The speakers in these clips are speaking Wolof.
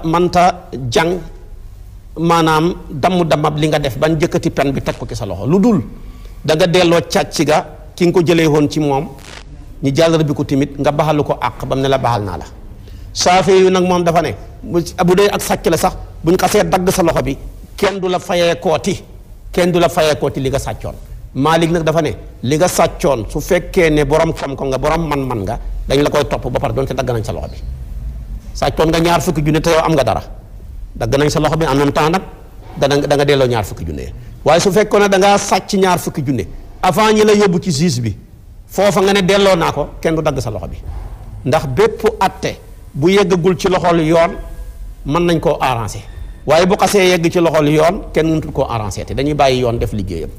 manta jàng maanaam damm-damab li nga def ban jëkkati pen bi teg ko ci sa loxo lu dul da nga delloo càcc ga ki nga ko jëlee woon ci moom ñu jàllar bi ko timit nga baxalu ko àq bam ne la baxal naa la saafee yu nag moom dafa ne bu dee ak sàcc la sax buñ xasee dagg sa loxo bi kenn du la fayee kooti li nga sàccoon Maalik nag dafa ne li nga sàccoon su fekkee ne borom xam-xam nga borom man-man nga dañ la koy topp ba pare doon te dagg nañ sa loxo bi sàccoon nga ñaar fukki junne te yow am nga dara dagg nañ sa loxo bi en même temps nag da nga delloo ñaar fukki junne waaye su fekkoon ne da ngaa sàcc ñaar fukki junne avant ñi la yóbbu ci juge bi foofa nga ne delloo naa ko kenn du dagg sa loxo bi ndax bépp atte bu yeggagul ci loxol yoon mën nañ koo arranger waaye bu xasee yegg ci loxol yoon kenn mënatul koo arranger te dañuy bàyyi yoon def liggéeyam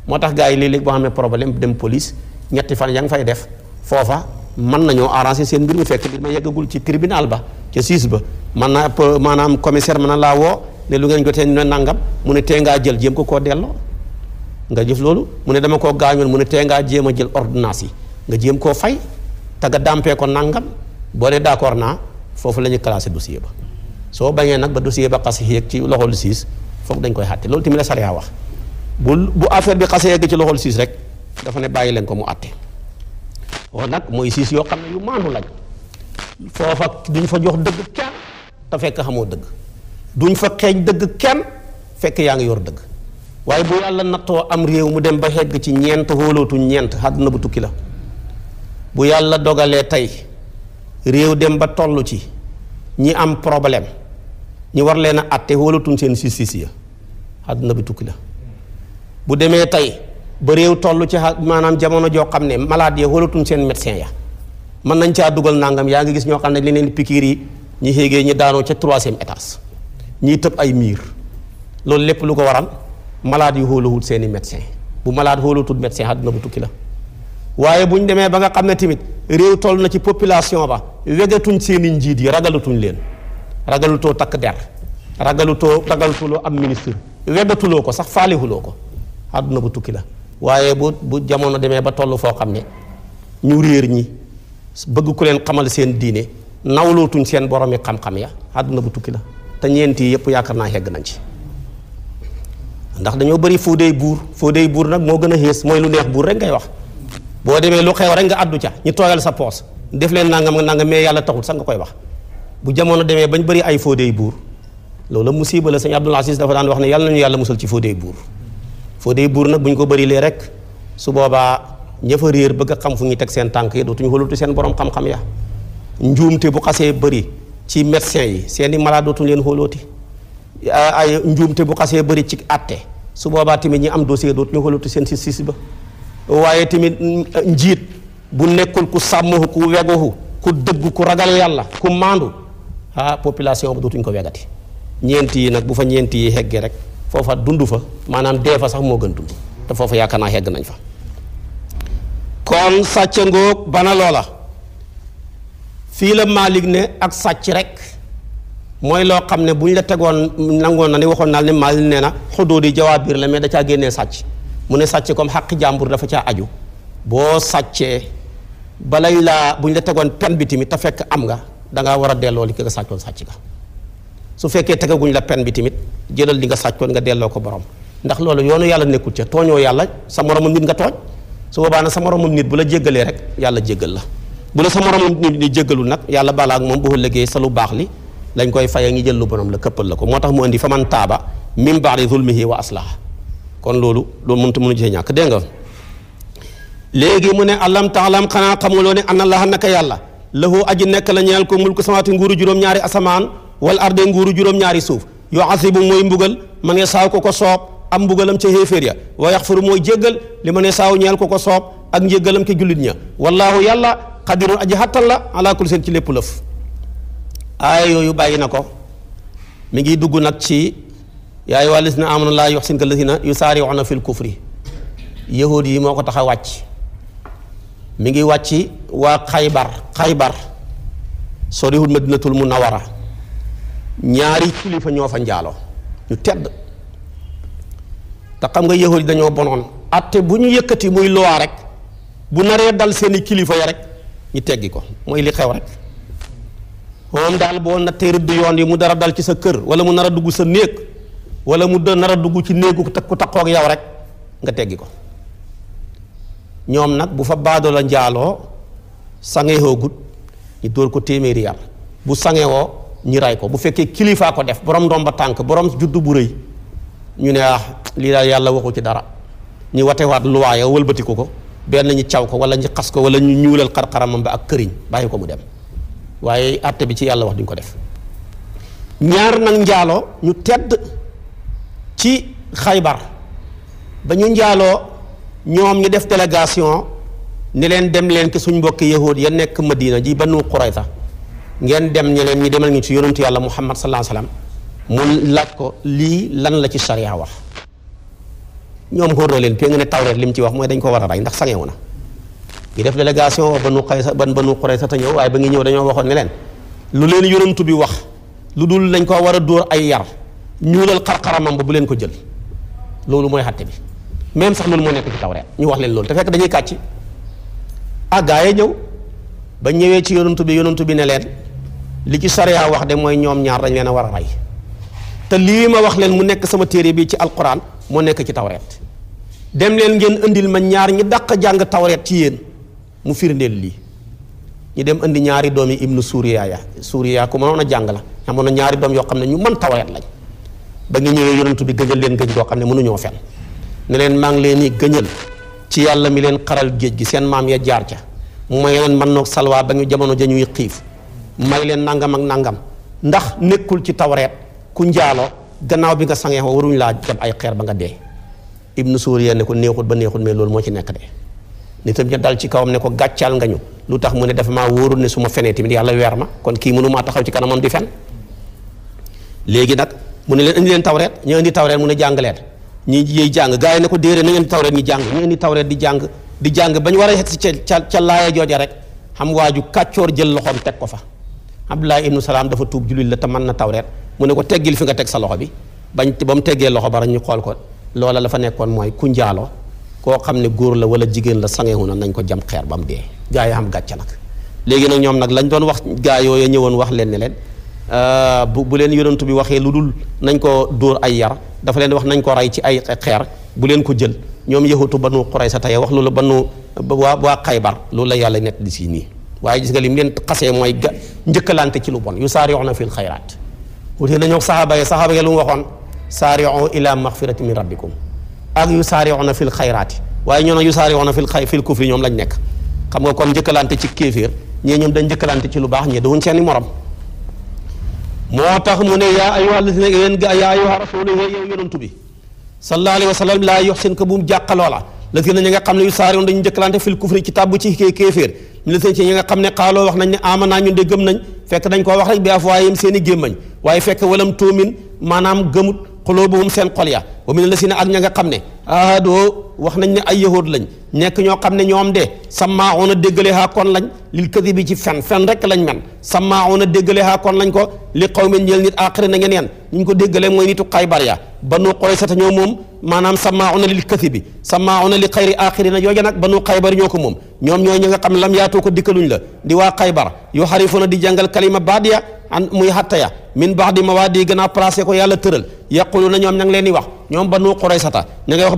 moo tax gars yi léeg-léeg boo xamee problème dem police ñetti fan yaa ngi fay def foofa mën nañoo arranger seen mbir mi fekk mbir ma yeggagul ci tribunal ba ca siis ba maanaam commissaire mën na laa woo ne lu ngeen jotee ñu ne nangam mu ne tee ngaa jël jéem ko koo delloo nga jëf loolu mu ne dama koo gaañoon mu ne tee ngaa jéem a jël ordonnance yi nga jéem koo fay te nga dàmpee ko nangam boo ne d'accord naa foofu la ñuy classé dossier ba soo bañee nag ba dossier ba xas yéeg ci loxol siis foog dañ koy xàtte loolu tamit la sariya wax bu affaire bi xasee yegg ci loxol siis rek dafa ne bàyyi leen ko mu àtte waaw nag mooy siis yoo xam ne yu maandu lañ foofa duñ fa jox dëgg kenn te fekk xamoo dëgg duñ fa xeeñ dëgg kenn fekk yaa ngi yor dëgg waaye bu yàlla nattoo am réew mu dem ba xegg ci ñeent xóolootuñ ñeent àdduna bu tukki la bu yàlla dogalee tey réew dem ba toll ci ñi am problème ñi war leen a àtte xóolootuñ seen siis ya àdduna bi tukki la bu demee tey ba réew toll ci maanaam jamono joo xam ne malade ya xóolatuñ seen médecin ya mën nañ caa dugal nangam yaa ngi gis ñoo xam ne li leen pikiir yi ñi xéegee ñi daanoo ca 3e étage ñiy tëb ay miir loolu lépp lu ko waral malade yu xóoluwut seeni médecin bu malade xóolutul médecin àdduna bu tukki la waaye bu ñu demee ba nga xam ne tamit réew toll na ci population ba wegatuñ seeni njiit yi ragalatuñ leen ragalutoo takk der ragalutuloo am ministre wegatuloo ko sax faalihuloo ko àdduna bu tukki la waaye bu jamono demee ba toll foo xam ne ñu réer ñi bëgg ku leen xamal seen diine nawlootuñ seen boromi xam-xam ya àdduna bu tukki la te ñeenti yëpp yaakaar naa xegg nañ ci ndax dañoo bëri fóodey buur nag moo gën a xees mooy lu neex buur rek ngay wax boo demee lu xew rek nga addu ca ñu tooyal sa poos def leen nangam nga nangam mais yàlla taxul sax nga koy wax bu jamono demee bañ bëri ay fóodey buur loolu musiba la sëñ Abdul Aziz dafa daan wax ne yàlla nañu yàlla musal ci fóodey buur nag bu ñu ko bëri lee rek su boobaa ña fa réer bëgg a xam fu ñuy teg seen tànk yi dootuñu xóolutu seen borom xam-xam ya njuumte bu xasee bëri ci médecin yi seeni malade dootuñu leen xóolooti ay njuumte bu xasee bëri ci àtte su boobaa tamit ñi am dossier dootuñu xóolutu seen siis ba waaye tamit njiit bu nekkul ku sàmmahu ku wegohu ku dëgg ku ragal yàlla ku maandu population ba dootuñu ko wegati ñeenti yi nag bu fa ñeenti yi heggee rek foofa dund fa maanaam dee fa sax moo gën dund te foofa yaakaar naa hegg nañ fa kon sàcc ngoog bana loola fii la Maalik ne ak sàcc rek mooy loo xam ne bu ñu la tegoon nangoon na ni waxoon naa ne Maalik nee na xuduudi jawaabir la mais da caa génnee sàcc mu ne sàcc comme xaqi jàmbur dafa caa aju boo sàccee balay laa bu ñu la tegoon pen bi tamit te fekk am nga dangaa war a delloo li ki nga sàccoon sàcc ga su fekkee tegaguñ la pen bi tamit jëlal li nga sàccoon nga delloo ko borom ndax loolu yoonu yàlla nekkul ca tooñoo yàlla sa moromam nit nga tooñ su boobaa nag sa moromam nit bu la jéggalee rek yàlla jéggal la bu la sa moromam nit ni jéggalul nag yàlla balaa ak moom bu ëllëgee sa lu baax li lañ koy faye ngi jël lu borom la këppal la ko moo tax mu indi fa man taaba min ba'di zulmihi wa aslaha kon loolu mënu cee ñàkk dégg nga léegi mu ne alam ta'lam xanaa xamuloo ne anna Allaha naka yàlla lahu aji nekk la ñeel ko mulku samawaati nguuru juróom-ñaari asamaan wal arde nguuru juróom-ñaari suuf yu'azibu mooy mbugal man yasaaw ko soob am mbugalam ca xéeféer ya wa yaxfiru mooy jéggal li man yasaaw ñeel ko soob ak njéggalam ke jullit ña wallaahu yàlla qadirun aji xattal la ala kulli seen ci lépp lëf aaya yooyu bàyyi na ko mi ngi dugg nag ci yaa ayyuhal lazina aamanu laa yuhzinka lazina yusaari'uuna fil kufri yahuud yi moo ko tax a wàcc mi ngi wàcc waa xaybar soriwul madinatul munawwara ñaari kilifa ñoo fa njaaloo ñu tedd te xam nga yahuud yi dañoo bonoon atte bu ñu yëkkati muy loi rek bu naree dal seeni kilifa ya rek ñu teggi ko mooy li xew rek moom daal boo nattee rëdd yoon yi mu dara dal ci sa kër wala mu nar a dugg sa néeg wala mu nar a dugg ci néegu ku taxoo ak yow rek nga teggi ko. ñoom nag bu fa baadoo la njaaloo sangewoo gut ñu dóor ko téeméeri yar bu sangewoo ñi ray ko bu fekkee kilifaa ko def borom ndomba tànk borom juddu bu rëy ñu ne lii daal yàlla waxu ci dara ñu watewaat luwaaya wëlbatiku ko benn ñu caw ko wala ñu xas ko wala ñu ñuulal xar-xaramam ba ak këriñ bàyyi ko mu dem waaye àtte bi ci yàlla wax duñ ko def. ñaar nag njaaloo ñu tedd ci Xaybar ba ñu njaaloo ñoom ñu def délégation ni leen dem leen ci suñ mbokki yahud ya nekk Madina ji Banu Qurayza ngeen dem ñu leen ñu demal ñu ci yonentu yàlla Muhammad sallallahu alayhi wasallam mu laaj ko lii lan la ci sariya wax. ñoom xóor na leen pé nga ne Tawreet li mu ci wax mooy dañ ko war a rey ndax sangewu na ñu def délégation Banu Qurayza te ñëw waaye ba ngi ñëw dañoo waxoon ne leen lu leen yonentu bi wax lu dul dañ ko war a dóor ay yar ñuulal xar-xaramam ba bu leen ko jël loolu mooy xatte bi même sax loolu moo nekk ci Tawreet ñu wax leen loolu te fekk dañuy kàcc gaa yi ñëw ba ñëwee ci yonentu bi ne leen li ci sariya wax de mooy ñoom ñaar dañ leen a war a rey te lii ma wax leen mu nekk sama téere bi ci alquran moo nekk ci Tawreet dem leen ngeen indil ma ñaar ñi dàq jàng Tawreet ci yéen mu firndeel lii ñu dem indi ñaari doom yi ibnu Suuriya ku mënoon a jàng la amoon na ñaari doom yoo xam ne ñu mën Tawreet lañ ba ngi ñëwee yonentu bi gëñal leen gëñ goo xam ne mënuñoo fen ne leen maa ngi leen di gëñal ci yàlla mi leen xaral géej gi seen maam ya jaar ca mu may leen man noog salwaa ba ñu jamono ja ñuy xiif may leen nangam ak nangam ndax nekkul ci Tawreet ku njaaloo gannaaw bi nga sangee ko waruñ laa jam ay xeer ba nga dee ibnu Suuriya ne ko neexut ba neexut mais loolu moo ci nekk de nitam ña dal ci kawam ne ko gàccaal nga ñu lu tax mu ne dafa maa wóorul ne su ma fenee tamit yàlla weer ma kon kii mënu maa taxaw ci kanamam di fen léegi nag mu ne leen indi leen Tawreet ñu indi Tawreet mu ne jàng leen ñi yiy jàng gars yi ne ko déedéet na ngeen di Tawreet ñi jàng ñu indi Tawreet di jàng ba ñu war a yegg ca laaya jooja rek xam waaju kàccoor jël loxoom teg ko fa Abdullah ibnu Salaam dafa tuub jullit la te mën na Tawreet mu ne ko teggil fi nga teg sa loxo bi ba mu teggee loxo ba rek ñu xool ko loola la fa nekkoon mooy ku njaaloo koo xam ne góor la wala jigéen la sangeewu na nañ ko jam xeer ba mu dee gaa yi xam gàcce nag léegi nag ñoom nag lañ doon wax gaa yooyu ñëwoon wax leen ne leen bu leen yonent bi waxee lu dul nañ ko dóor ay yar dafa leen wax nañ ko rey ci ay xeer bu leen ko jël ñoom yahutu Banu Qurayza tey wax loolu waa Xaybar loolu la yàlla nett di si nii waaye gis nga li mu leen xasee mooy njëkkalante ci lu bon yusaari'uuna fil xayraat wutee nañoo saxaaba yi lu mu waxoon saari'u ila maxfirati min rabbikum ak yusaari'uuna fil xayraati waaye ñoo ne yusaari'uuna fil kufri ñoom lañ nekk xam nga kon njëkkalante ci kéeféer ñii ñoom dañ njëkkalante ci lu baax ñii dawuñ seeni morom moo tax mu ne yaa ayyuha llazina yaa ayyuha rasulu yow yonantu bi sallallahu alayhi wa sallam laa yuhsinka bu mu jàqaloola lazina ñi nga xam ne yusaari'uuna dañu njëkkalante fil kufri ci tàbbu ci kéeféer ñu la seen ci ñi nga xam ne xaaloo wax nañ ne amanaa ñun de gëm nañ fekk dañ koo wax rek bi afwaahihim seen i gémmañ waaye fekk walam tuumin maanaam gëmut xuluubuhum seen xol ya wa mina lasina ak ña nga xam ne aadoo wax nañ ne ay yahud lañ nekk ñoo xam ne ñoom de sammaa'uuna déggale haa kon lañ lil kadibi ci fen rek lañ men sammaa'uuna déggale haa kon lañ ko li qawmin ñeel nit aaxiri na ngeen ñu ko déggale mooy nitu Xaybar ya Banu Qurayza ñoo moom maanaam sammaa'uuna lil kadibi sammaa'uuna li xayri aaxiri na jooja nag Banu Xaybar ñoo ko moom ñoom ñooy ñi nga xam ne lam yaatoo ko dikkaluñ la di waa Xaybar yu xarifuuna di jàngal kalima baadiya an muy xattaya min ba'di mawaadi gën a placé ko yàlla tëral yaquluna ñoom ña ngi leen di wax ñoom Banu Quraysata ña ngay wax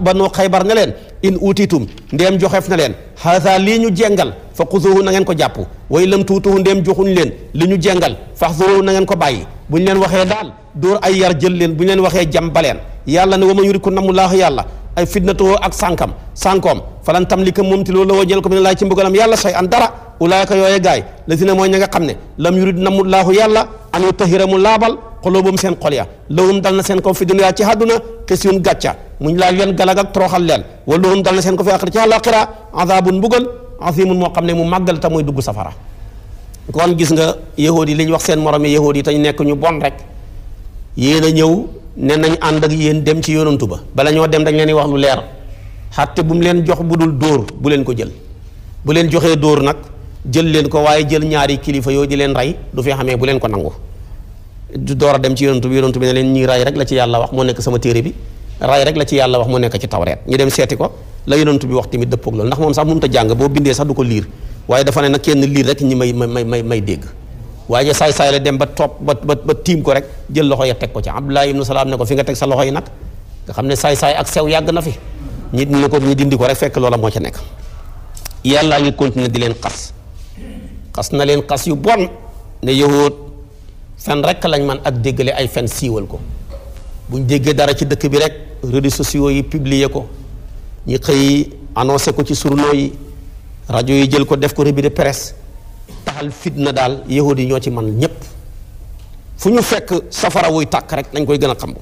Banu Xaybar ne leen in utitum ndeem joxeef na leen haada lii ñu jengal fa xuzuhu na ngeen ko jàpp way lam tuutuhu ndeem joxuñ leen li ñu jengal faxzuruhu na ngeen ko bàyyi bu ñu leen waxee daal dóor ay yar jël leen bu ñu leen waxee jam baleen yàlla ne wa man yuriku namulaahu yàlla ay fitnatoo ak sànkoom falan tamlika moom ti loolu la woo ñel ko mi ne laay ci mbugalam yàlla say an dara ulaayka yooye gaay la si ne mooy ña nga xam ne lam yurid namulaahu yàlla an yutahira mu laabal xoloobam seen xol ya lahum dal na seen ko fi dunya ci àdduna xisyun gàcca muñ laaj leen galag ak toroxal leen wala lahum dal na seen ko fi àxira ci àllaaxira azabun mbugal azimun moo xam ne mu màggal ta mooy dugg safara kon gis nga yahuud yi li ñu wax seen morom yi yahuud yi te ñu nekk ñu bon rek yéen a ñëw ne nañ ànd ak yéen dem ci yonantu ba bala ñoo dem dañ leen di wax lu leer xatte bu mu leen jox bu dul dóor bu leen ko jël bu leen joxee dóor nag jël leen ko waaye jël ñaari kilifa yooyu di leen rey du fi xamee bu leen ko nangu du door a dem ci yonantu bi ne leen ñii ray rek la ci yàlla wax moo nekk sama téere bi ray rek la ci yàlla wax moo nekk ci Tawreet ñu dem seeti ko la yonantu bi wax tamit dëppoog loolu ndax moom sax mënut a jàng boo bindee sax du ko liir waaye dafa ne nag kenn liir rek ñi may dégg waaye saay-saay la dem ba topp ba tiim ko rek jël loxo ya teg ko ci Abdullah ibnu Salaam ne ko fi nga teg sa loxo yi nag nga xam ne saay-saay ak sew yàgg na fi ñi ne ko ñi dindi ko rek fekk loola moo ca nekk. yàllaa ngi continuer di leen xas na leen xas yu bon ne yahud fen rek lañ man ak déggale ay fen siiwal ko buñ déggee dara ci dëkk bi rek réseaux sociaux yi publier ko ñi xëy annoncé ko ci journaux yi rajo yi jël ko def ko revue de presse taxal fitna daal yahud yi ñoo ci man ñépp fu ñu fekk safara wuy tàkk rek nañ koy gën a xam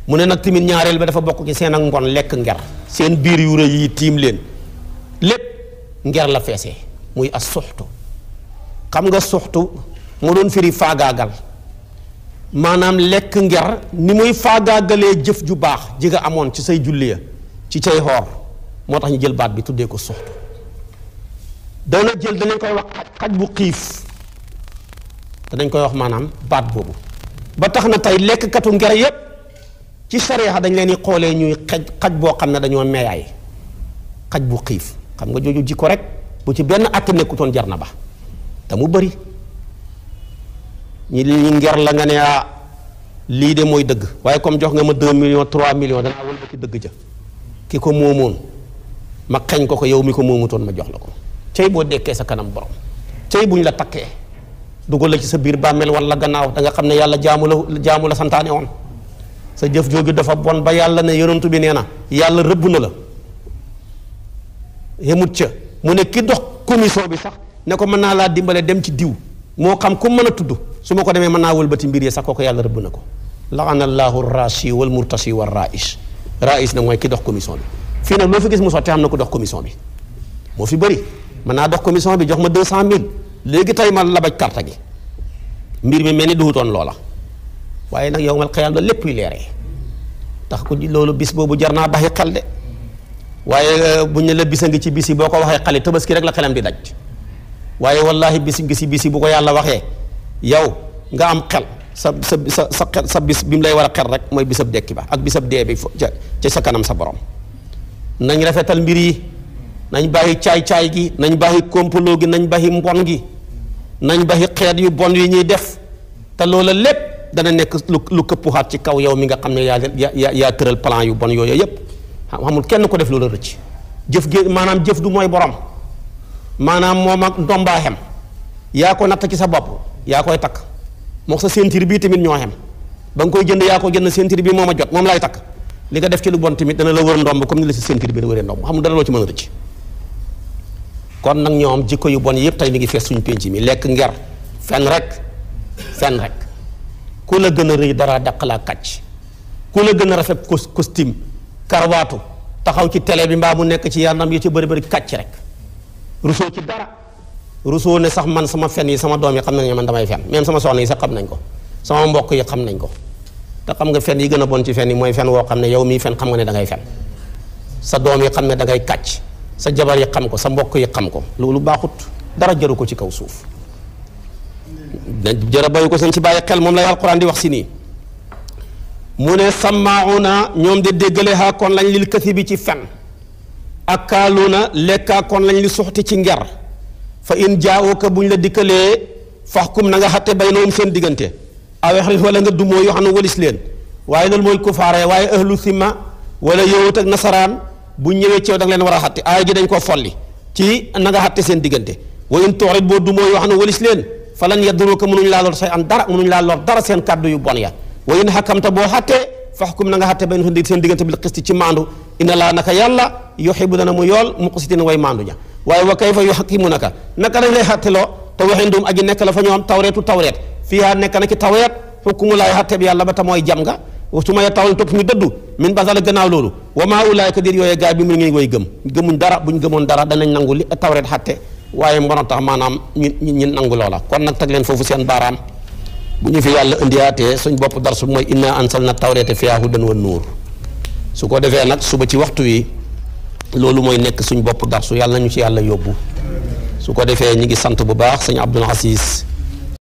mu ne nag tamit ñaareel ba dafa bokk ci seen ak mbon lekk nger seen biir yu rëy yi tiim leen lépp nger la feesee muy as suxtu xam nga suxtu moo doon firi faagaagal maanaam lekk nger ni muy faagaagalee jëf ju baax ji nga amoon ci say julli ya ci cay xoor moo tax ñu jël baat bi tuddee ko suxtu dana jël danañ koy wax xaj bu xiif danañ koy wax maanaam baat boobu ba tax na tey lekkkatu nger yépp ci sariya dañ leen di xoolee ñuy xaj boo xam ne dañoo meeyaay xaj bu xiif xam nga jooju jikko rek bu ci benn att nekkutoon jar na ba te mu bëri ñi nger la nga ne lii de mooy dëgg waaye comme jox nga ma 2 millions 3 millions danaa wël ba ci dëgg ja ki ko moomoon ma xañ ko yow mi ko moomutoon ma jox la ko cey boo dekkee sa kanam borom cey buñ la takkee dugal la ci sa biir bàmmeel wala gannaaw da nga xam ne yàlla jaamu la santaane woon sa jëf jooju dafa bon ba yàlla ne yonentu bi nee na yàlla rëbb na la yemut ca mu ne ki dox commission bi sax ne ko mën naa laa dimbale dem ci diw moo xam ku mën a tudd su ma ko demee mën naa wëlbati mbir yi sax kooku yàlla rëbb na ko laanallahu rashi wal murtashi war rais na mooy ki dox commission bi fii nag loo fi gis mu sotti am na ko dox commission bi moo fi bëri mën naa dox commission bi jox ma 200,000 léegi tey ma labaj carte gi mbir mi mel ni duhutoon loola waaye nag yow mal xiyam la lépp yu leeree tax ko loolu bis boobu jar naa baxi xel de waaye buñ ne la bisa ngi ci bis yi boo ko waxee xale tabaski rek la xelam di daj waaye wallahi bis ngi si bis yi bu ko yàlla waxee yow nga am xel sa bis bi mu lay war a xel rek mooy bisab dekki ba ak bisab dee bi ca sa kanam sa borom nañ rafetal mbir yi nañ bàyyi caay-caay gi nañ bàyyi complot gi nañ bàyyi mbon gi nañ bàyyi xeet yu bon yi ñuy def te loola lépp dana nekk lu këppu xaat ci kaw yow mi nga xam ne yaa tëral plan yu bon yooyu yépp xamul kenn ko def loola rëcc jëf gi maanaam jëf du mooy borom maanaam moom ak ndombaa xem yaa ko natt ci sa bopp yaa koy takk moo sa ceinture bii tamit ñoo xem ba nga koy jënd yaa ko jënd ceinture bii moom a jot moom laay takk li nga def ci lu bon tamit dana la wër ndomb comme ni la si ceinture bi da wëree ndomb xamul dara loo ci mën a rëcc kon nag ñoom jikko yu bon yëpp tey mi ngi fees suñu pénc mi lekk nger fen rek ku la gën a rëy dara daq laa kàcc ku la gën a rafet costume karwaatu taxaw ci télé bi mbaa mu nekk ci yaram yi ci bëri kàcc rek rusoo ci dara rusoo ne sax man sama fen yi sama doom yi xam nañ ne man damay fen même sama soxna yi sax xam nañ ko sama mbokk yi xam nañ ko te xam nga fen yi gën a bon ci fen yi mooy fen woo xam ne yow mii fen xam nga ne da ngay fen sa doom yi xam ne da ngay kàcc sa jabar yi xam ko sa mbokk yi xam ko loolu baaxut dara jëru ko ci kaw suuf jërë bayu ko seen ci bàyyi xel moom lay alquran di wax si nii mu ne sammauna ñoom de déggale haa kon lañ lil kasi bi ci fen ak kaaluuna lekkaa kon lañ li suxti ci nger fa in jaawuka buñ la dikkalee faxkum na nga xatte baynahum seen diggante awexrit wala nga dumoo yoo xam ne walis leen waaye loolu mooy kufaare waaye ahlu simma wala yowut ak nasaraan bu ñëwee ceew da nga leen war a xatte aaya ji dañ koo folli ci na nga xatte seen diggante wa in toorit boo dumoo yoo xam ne walis leen falan yadduruka mënuñ laa lor say an dara mënuñ laa lor dara seen kàddu yu bon ya wa in xakamta boo xattee faxkum na nga xatte baynahum seen diggante bil qisti ci maandu inna laa naka yàlla yuhibbu dana mu yool muqsitin way maandu ña waaye wa kayfa yuhakkimunaka naka dañ lay xatteloo te waxin dum aji nekk la fa ñoom tawreetu tawreet fiihaa nekk na ci tawreet xukmu laay xatte bi yàlla ba ta mooy jam nga su ma tawal topp ñu dëddu min basala gannaaw loolu wa maa ulaayka dir yooyee gaay bi mu ngi way gëmuñ dara buñ gëmoon dara danañ nangu li tawreet xatte waaye mbono tax maanaam ñi nangu loola kon nag teg leen foofu seen baaraam bu ñu fi yàlla indiyaatee suñ bopp darsu mooy inna ansalna tawreeta fiihaa hudan wa nuur su ko defee nag suba ci waxtu wi loolu mooy nekk suñ bopp darsu yàlla nañu ci yàlla yóbbu su ko defee ñi ngi sant bu baax sëñ Abdul Aziz